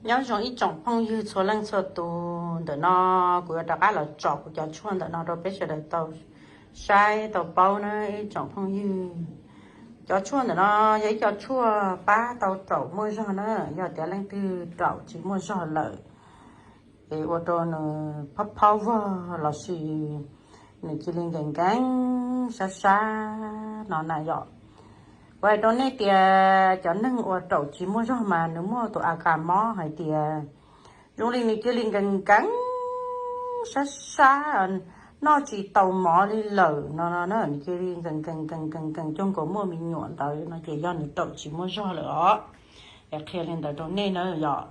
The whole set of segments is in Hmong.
Nyob zoo ib tsoom phooj ywg txhua leej txhua tus, ntawm no kuv yuav rov qab los tsom kuv cov tshuaj ntawm no rau peb sawv daws tau saib tau paub na ib tsoom phooj ywg. Cov tshuaj ntawm no yog ib co tshuaj pab tau raum muaj zog na, yog tias leej twg raum tsis muaj zog lawm es ua rau nws phob phob vog lossis nws cia li nkees nkees sab sab no na yom. Kuv hais rau nej tias cov neeg uas raum tsis muaj zog mas nws muaj tus a kas mob hais tias zoo li nws cia li nkees nkees sab sab, noj tsis tau mov li lawm no no na, nws cia li nkees nkees nkees nkees nkees cuag nkaus muaj me nyuam ntawd no ces yog nws raum tsis muaj zog lawm os. Es qhia li ntawd rau nej na yom.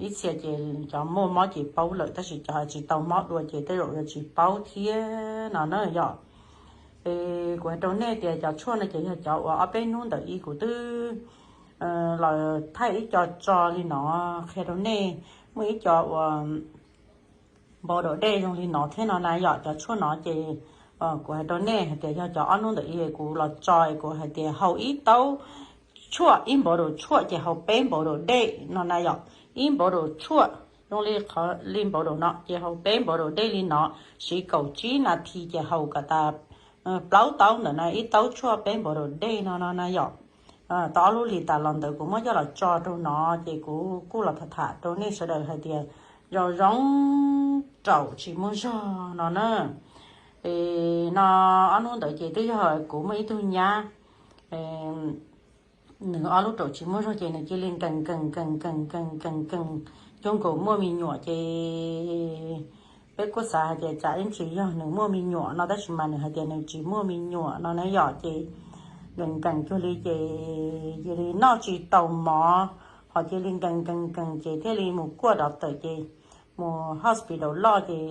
Ib txhia ces cov muaj mob ces paub lawm tab sis cov tsis tau mob dua ces tej zaum yuav tsis paub thiab no na yom. Es kuv hais rau nej tias cov tshuaj no ces yog cov uas ob peb hnub ntawm i kuv twb los thaij ib co tso li no qhia rau nej, muaj ib co uas npau daus dej zoo li no thiab no na yom. Cov tshuaj no ces kuv hais rau nej hais tias yog cov ob hnub ntawm i kuv los tso es kuv hais tias haus ib taub tshuaj, ib npau daus tshuaj ces haus peb npau daus dej no na yom. Ib npau daus tshuaj zoo li qhov li npau daus no ces haus peb npau daus dej li no, siv kaum tsib nas this ces haus kom tas plaub taub ntawm no, ib taub tshuaj peb npau daus dej no no na yom. Tau ob lub hlis tas los ntawd kuv muab coj los tso rau no ces kuv kuj los tham tham rau nej sawv daws hais tias zoo zoo raum tsis muaj zog no na. Es no ob hnub ntawd ces twb yog kuv muaj ib tug nyab, nws ob lub raum tsis muaj zog ces nws cia li nkees nkees nkees nkees nkees nkees nkees cuag nkaus muaj me nyuam ces peb kuj xav hais tias tsam ib ntsis yog nws muaj me nyuam no tab sis mas nws hais tias nws tsis muaj me nyuam no na yom. Ces nkees nkees cuag li ces cia li noj tsis tau mov, ho cia li nkees nkees nkees ces thiaj li mus kuaj doctor ces mus hospital loj ces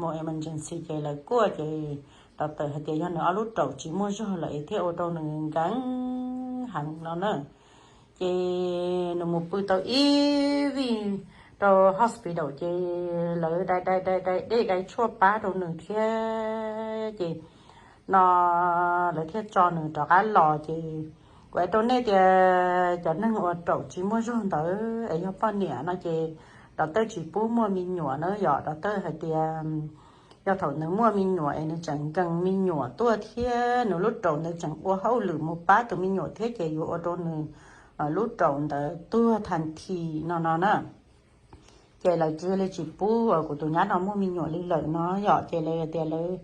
mus emergency ces lawv kuaj ces doctor hais tias yog nws ob lub raum tsis muaj zog lawm es thiaj ua rau nws nkees heev no na. Ces nws mus pw tau ib vij rau hospital ces lawv dai dai dai dai dej dai tshuaj pab rau nws thiab ces no lawv thiaj tso nws rov qab los ces kuv hais rau nej tias cov neeg uas raum tsis muaj zog ntawd es yog poj niam no ces doctor tsis pub muaj me nyuam na yom. Doctor hais tias yog thaum nws muaj me nyuam es nws tseem nkees me nyuam tuaj thiab nws lub raum ntawd tseem ua hauj lwm mus pab tus me nyuam thiab ces yuav ua rau nws lub raum ntawd tuag tha thi no no na. Ces lawv cia li tsis pub kuv tus nyab no muaj me nyuam li lawm no yom. Ces lawv tias lawv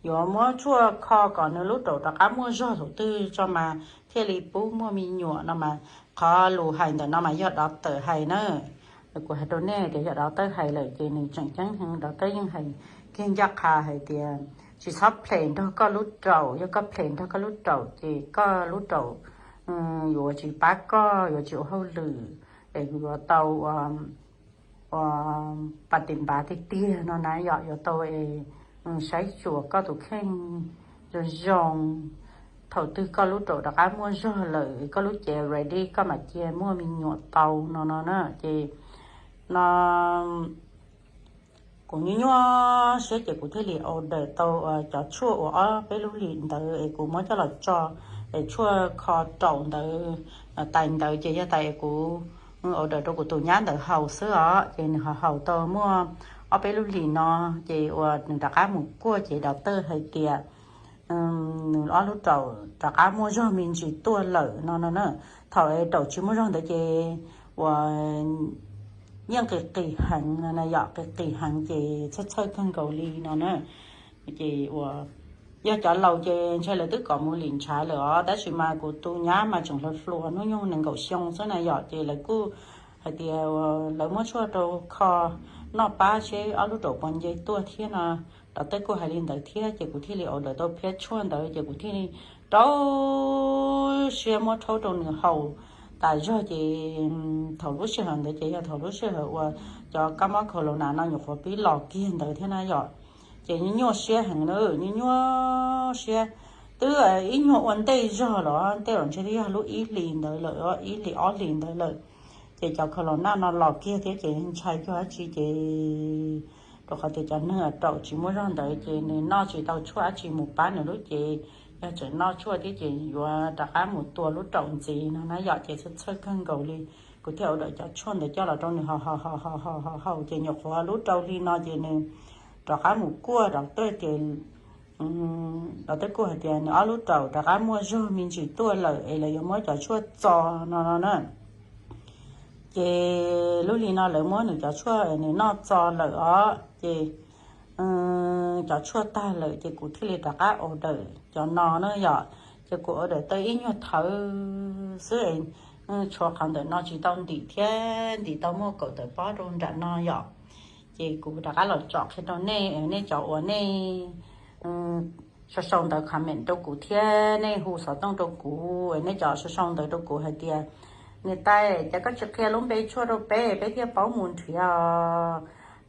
yuav muab tshuaj kho kom nws lub raum rov qab muaj zog thaum twg tso mas thiaj li pub muaj me nyuam no mas qhov lus hais ntawm no mas yog doctor hais na. Kuv hais rau nej tias yog doctor hais lawm ces nws tseem ceeb heev, doctor yeej hais kiag ncaj qha hais tias tsis txhob play nrog koj lub raum, yog koj play nrog koj lub raum ces koj lub raum yuav tsis pab koj, yuav tsis ua hauj lwm es yuav tau ua pa tis npav tiag tiag no na yom. Yuav tau saib xyuas koj tus kheej zoo zoo, thaum twg koj lub raum rov qab muaj zog lawm koj lub cev ready koj mam cia muaj me nyuam tau no no na. Ces no kuv nyuaj nyuaj siab ces kuv thiaj li order tau cov tshuaj uas ob peb lub hlis ntawd es kuv muab coj los tso, es tshuaj kho raum ntawd, tais ntawd ces yog tais es kuv order rau kuv tus nyab ntawd haus xwb os. Ces nws ho haus tau muaj ob peb lub hlis no ces uas nws rov qab mus kuaj ces doctor hais tias nws ob lub raum rov qab muaj zog me ntsis tuaj lawm no no na. Thaum raum tsis muaj zog ntawd ces uas yeej qis qis heev no na yom, qis qis heev ces txhawj txhawj kawg nkaus li no na. Ces uas yog cov laus ces ntshai lawv twb kom mus lim ntshav lawm os, tab sis mas kuv tus nyab mas tseem hluas hluas hnub nyoog nees nkaum xyoo xwb na yom, ces lawv kuj hais tias lawv muab tshuaj rau kho noj pab seb ob lub raum puas nce tuaj thiab no. Doctor kuj hais li ntawd thiab ces kuv thiaj li order tau phiab tshuaj ntawd ces kuv thiaj li rau siab muab rhaub rau nws haus tas zog ces thaum lub sij hawm ntawd ces yog thaum lub sij hawm uas cov kab mob corona no nyuam qhuav pib los kiag ntawd thiab na yom. Ces nyuaj nyuaj siab heev na, nyuaj nyuaj siab. Twb ib nyuag ua ntej zog los tej zaum ntshe twb yog lub ib hlis ntawd lawm, ib hlis ob hlis ntawd lawm. Ces cov corona no los kiag thiab ces ntshai cuag dab tsi ces rau qhov tias cov neeg raum tsis muaj zog ntawd ces nws noj tsis tau tshuaj dab tsi mus pab nws lub cev Yog tseem noj tshuaj thiab ces yuav rov qab mus tua lub raum ntxiv no na yom, ces txhawj txhawj kawg nkaus li. Kuv thiaj ua daim cov tshuaj ntawd coj los rau nws haus haus haus haus haus haus ces nyuam qhuav lub rau hli no ces nws rov qab mus kuaj rau tej ces, rau tej kuj hais tias nws ob lub raum rov qab muaj zog me ntsis tuaj lawm es lawv yuav muab cov tshuaj txo no no na. Ces lub hli no lawv muab nws cov tshuaj nws noj txo lawm os ces cov tshuaj tag lawm ces kuv thiaj li rov qab order cov no na yom. Ces kuv order tau ib nyuag thawv xwb, tshuav qhov ntawm no tsis tau ntim thiab ntim tau muaj kaum tawm pob rau nram no yom. Ces kuv rov qab los tsom qhia rau nej, nej cov uas nej sau sau ntawv comment rau kuv thiab nej hu xov tooj rau kuv, nej cov sau sau ntawv rau kuv hais tias, niam tais, cas koj tsis qhia lub npe tshuaj rau peb, peb thiaj paub mus nrhiav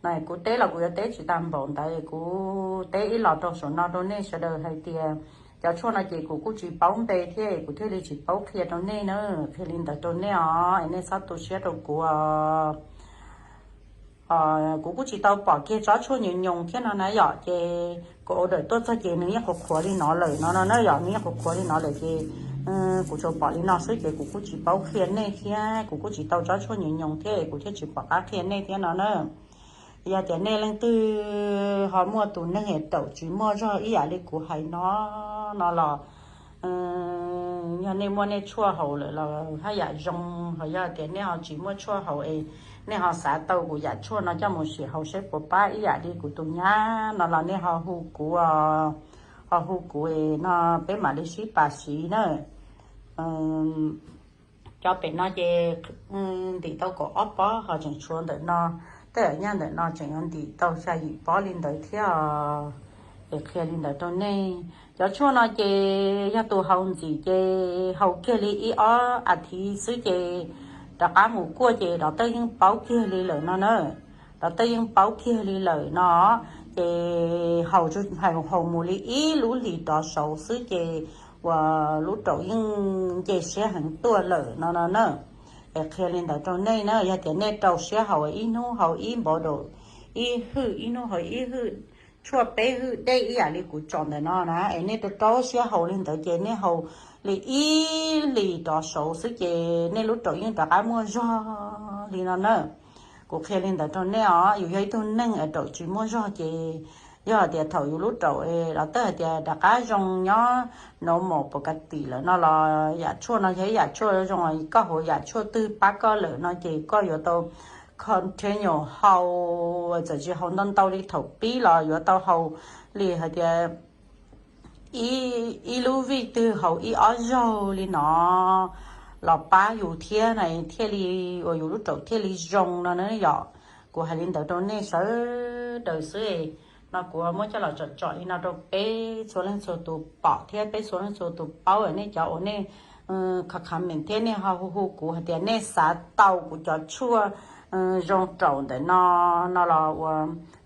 no. Kuv teb los kuv yuav teb tsis tag npaum ntawd, kuv teb ib los rau saum no rau nej sawv daws hais tias cov tshuaj no ces kuv kuj tsis paub npe thiab kuv thiaj li tsis paub qhia rau nej na. Qhia li ntawd rau nej os, nej txhob tu siab rau kuv. Kuv kuj tsis tau pom kiag tsob tshuaj nyoos nyoos thiab no na yom, ces kuv order tuaj txog ces nws yeej qhuav qhuav li no lawm no no na yom, nws yeej qhuav qhuav li no lawm ces kuv tsuas pom li no xwb ces kuv kuj tsis paub qhia nej thiab, kuv kuj tsis tau tsob tshuaj nyoos nyoos thiab kuv thiaj tsis pom qab qhia nej thiab no na. Yog tias nej leej twg ho muaj tus neeg raum tsis muaj zog ib yam li kuv hais no no los, yog nej muaj nej tshuaj haus lawm los haj yam zoo, ho yog tias nej ho tsis muaj tshuaj haus es nej ho xav tau kuv yam tshuaj no coj mus sim haus seb puas pab ib yam li kuv tus nyab no los nej ho hu kuv, ho hu kuv no peb mam li sib pas siv na. Cov pem no ces ntim tau kaum ob pob ho tseem tshuav ntawm no, tej zaum nyaj ntawm no tseem yuav ntim tau xya yim pob li ntawd thiab. Es qhia li ntawd rau nej, cov tshuaj no ces yog tus haus ntxim ces haus kiag li ib ob as thiv xwb ces rov qab mus kuaj ces dov tawj yeej paub kiag li lawm no na. Dov tawj yeej paub kiag li lawm no, ces haus, haus mus li ib lub hlis rov saud xwb ces uas lub raum yeej nce siab heev tuaj lawm no no na. Es qhia li ntawd rau nej na, yog tias nej rau siab haus ib hnub haus ib npav daum, ib hwj ib hnub haus ib hwj, tshuaj peb hwj dej ib yam li kuv tsom ntawm no na, es nej rau rau siab haus li ntawd ces nej haus li ib hlis rov saud xwb ces nej lub raum yeej rov qab muaj zog li no na. Kuv qhia li ntawd rau nej os, yus yog ib tug neeg raum tsis muaj zog ces yog hais tias thaum yus lub raum los tawj hais tias rov qab zoo nyob normal pov ka tim lawm no los yam tshuaj no yog ib yam tshuaj zoo, koj haus yam tshuaj twg pab koj lawm no ces koj yuav tau continue haus, txawm tsis haus ntau ntau li thaum pib los yuav tau haus li hais tias ib lub vij twg haus ib ob zaug li no los pab yus thiab na, thiaj li uas yus lub raum thiaj li zoo no na yom. Kuv hais li ntawd rau nej sawv daws xwb. No kuv muab coj los tsom tsom li no rau peb txhua leej txhua tus pom thiab peb txhua leej txhua tus paub, nej cov uas nej comment thiab nej ho hu hu kuv hais tias nej xav tau kuv cov tshuaj zoo raum ntawm no, no los ua,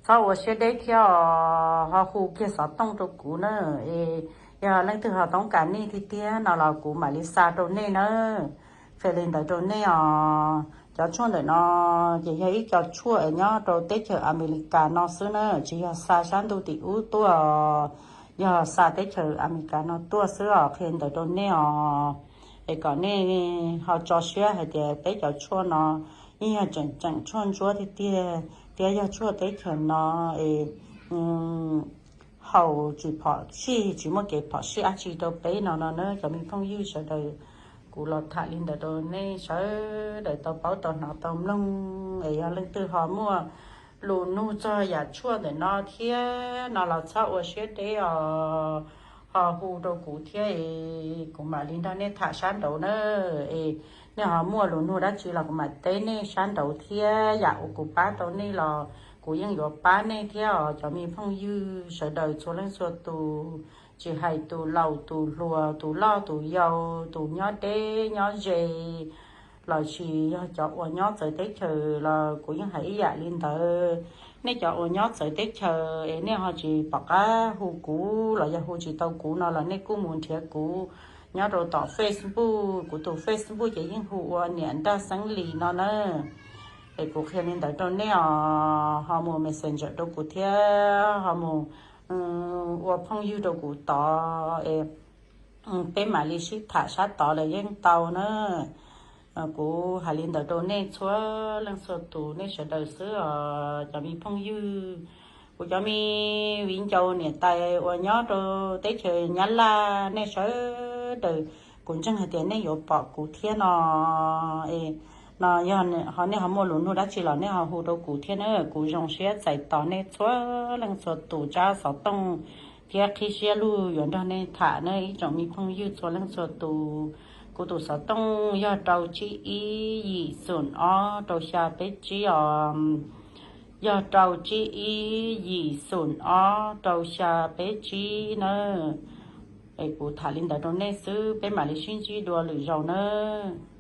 txhob ua siab deb thiab os, ho hu kiag xov tooj rau kuv na. Es yog leej twg ho toob kas nej tiag tiag no los kuv mam li xa rau nej na. Qhia li ntawd rau nej os, cov tshuaj ntawm no ces yog ib co tshuaj es nyob rau teb chaws Amelikas no xwb na, tsis yog xa sab ntuj tim ub tuaj, yog xa teb chaws Amelikas no tuaj xwb os. Qhia ntawd rau nej os, es kom nej ho tso siab hais tias peb cov tshuaj no yeej yog tseem tseem tshuaj ntsuab tiag tiag thiab yog tshuaj teb chaws no es haus tsis phom sij, tsis muaj kev phom sij dab tsi rau peb no no na cov me phooj ywg sawv daws. Kuv los tham li ntawd rau nej sawv daws tau paub tau hnov tau mloog, es yog leej twg ho muaj lus nug txog yam tshuaj ntawm no thiab no los txhob ua siab deb os, ho hu rau kuv thiab es kuv mam li nrog nej tham sab nraud na. Es nej ho muaj lus nug dab tsi los kuv mam teb nej sab nraud thiab, yam uas kuv pab tau nej los kuv yeej yuav pab nej thiab os cov me phooj ywg sawv daws txhua leej txhua tus, tsis hais tus laus tus hluas, tus loj tus yau, tus nyob deb nyob ze, los sis yog cov uas nyob txawv teb chaws los kuv yeej hais ib yam li ntawd. Nej cov uas nyob txawv teb chaws es nej ho tsis pom qab hu kuv los yog hu tsis tau kuv no los nej kuj mus nrhiav kuv nyob rau tom Facebook, kuv tus Facebook ces yeej hu ua niam Nraj Xeeb Lis no na. Es kuv qhia li ntawd rau nej os, ho mus Messenger rau kuv thiab ho mus ua phooj ywg rau kuv tod es peb mam li sib tham sab tod lawm yeej tau na. Kuv hais li ntawd rau nej txhua leej txhua tus nej sawv daws xwb os cov me phooj ywg. Kuv cov me viv ncaus niam tais uas nyob rau teb chaws Nyab Laj nej sawv daws, kuv ntseeg hais tias nej yuav pom kuv thiab no. No yog nej ho muaj lus nug dab tsi los nej ho hu rau kuv thiab na. Kuv zoo siab txais tos nej txhua leej txhua tus tsab xov tooj thiab qhib siab lug yuav nrog nej tham na ib tsoom me phooj ywg txhua leej txhua tus. Kuv tus xov tooj yog rau tsib ib yim xoom ob rau xya peb tsib os. Yog rau tsib ib yim xoom ob rau xya peb tsib na. Es kuv tham li ntawd rau nej xwb, peb mam li sib ntsib dua lwm zaus nawb.